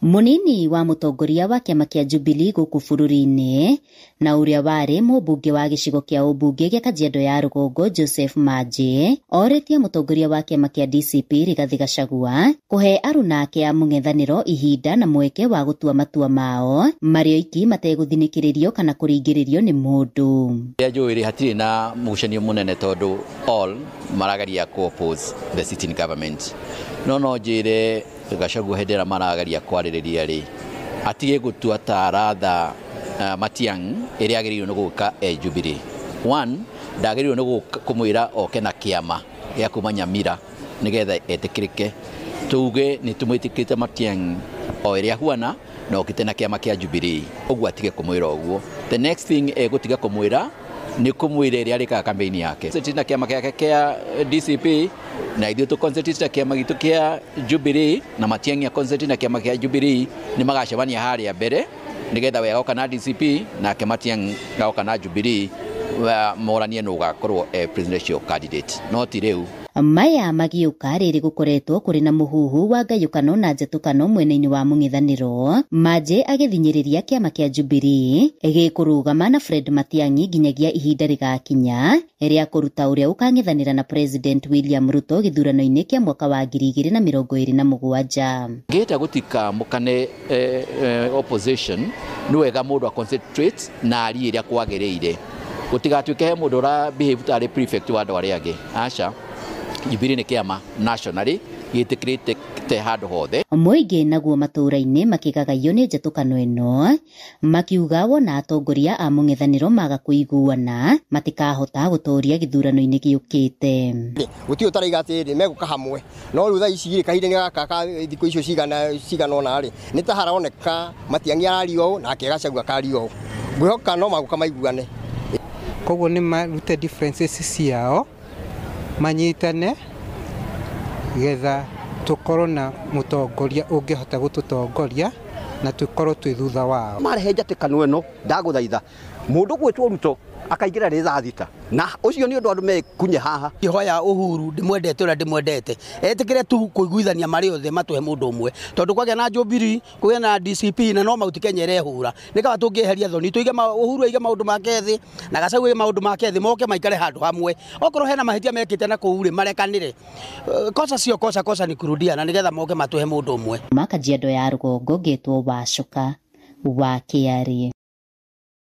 Mũnini wa mũtongoria wa kĩama kĩa Jubilee gũkũ bũrũri-inĩ na ũrĩa warĩ mũmbunge wa gĩcigo kĩa ũmbunge gĩa Kajiado ya Rũgongo Joseph Manji orĩtie mũtongoria wa kĩama kĩa DCP Rigathi Gachagua kũhe aruna ake a mũng'ethanĩro ihinda na mweke wa gũtua matua mao marĩ oiki mategũthinĩkĩrĩrio kana kũringĩrĩrio nĩ mũndũ. Rĩrĩa njũĩ rĩ hatirĩ na mũgucanio mũnene tondũ all marageria kũ oppose the sitting government. No no njĩre Gachagua hĩndĩ ĩrĩa marageria kwarĩrĩria rĩ atige gũtua ta ratha Matiang'i ĩrĩa agĩrĩirwo nĩ gũka e Jubilee. One, ndagĩrĩirwo nĩ kũmwĩra oke na kĩama gĩa kuma Nyamira nĩgetha etĩkĩrĩke. Tuge nĩ tũmwĩtĩkĩrĩte Matiang'i o ĩrĩa ahuana na okĩte na kĩama kĩa Jubilee. Ũguo atige kũmwĩra ũguo. The next thing egũtiga kũmwĩra nĩ kũmwĩra ĩrĩa arĩkaga campaign yake. Concentrate na kĩama gĩake kĩa DCP na ithuĩ tũ concentrate na kĩama gitũ kĩa Jubilee na Matiang'i a concentrate na kĩama kĩa Jubilee nĩ magacemania harĩa mbere nĩgetha we agoka na DCP nake Matiang'i agoka na Jubilee moranie nũ ũgakorwo e presidential candidate no ti rĩu. Maya magĩũka rĩrĩ gũkoretwo kũrĩ na mũhuhu wa ngayũkano na njatũkano mwena-inĩ wa mũng'ethanĩro. Manji agĩthinyĩrĩria kĩama kĩa Jubilee gĩkũrũgama na Fred Matiang'i nginyagia ihinda rĩgakinya rĩa kũruta ũrĩa ũkang'ethanĩra na President William Ruto gĩthurano-inĩ kĩa mwaka wa 2027. Ngĩhĩta gũtikamũkane opposition nĩ wega mũndũ a concentrate na arie ĩrĩa kwagĩrĩire gũtigatuĩke he mũndũ ũra behave tarĩ prefect wa andũ arĩa angĩ. Aca, Jubilee nĩ kĩama nationally gĩtĩkĩrĩte handũ hothe. Mũingĩ naguo matũũra-inĩ makĩgagayio nĩ njatũkano ĩno makiuga wona atongoria a mũng'ethanĩro maga kũiguana matikahota gũtooria gĩthurano-inĩ gĩũkĩte. Gũtirĩ ũtaraiga atĩrĩ megũka hamwe no rĩu thaa ici rĩ kahinda-inĩ gaka ka thikũ icio cigana ũna rĩ nĩ ta haroneka Matiang'i arario ũũ nake Gachagua akario ũũ. Ngwĩhoka no magũka maiguane. Koguo nĩ marute differences ciao manyitane getha tũkorwo na mũtongoria ũngĩhota gũtũtongoria na tũkorwo twĩ thutha wao. Marehe njatĩkano ĩno ndagũthaitha mũndũ gwĩtwo Ruto akaingĩra rĩ thaa thita na ũcio nĩ ũndũ andũ mekunye haha. Hoya Uhuru ndĩmwendete ũrĩa ndĩmwendete etĩkĩre tu kũiguithania marĩ othe matũhe mũndũ ũmwe tondũ kwagĩa na Jubilee kũgĩa na DCP na no Mount Kenya ĩrehũra nĩ kaba tũngĩeheria thoni tũige Uhuru aige maũndũ make thĩ na Gachagua aige maũndũ make thĩ moke maikare handũ hamwe okorwo hena mahĩtia mekĩte na kũu rĩ marekanĩre kosa sio kosa kosa ni kurudia na nĩgetha moke matũhe mũndũ ũmwe. Kajiado ya Rũgongo ngetwo Wacuka wa Kĩarĩ.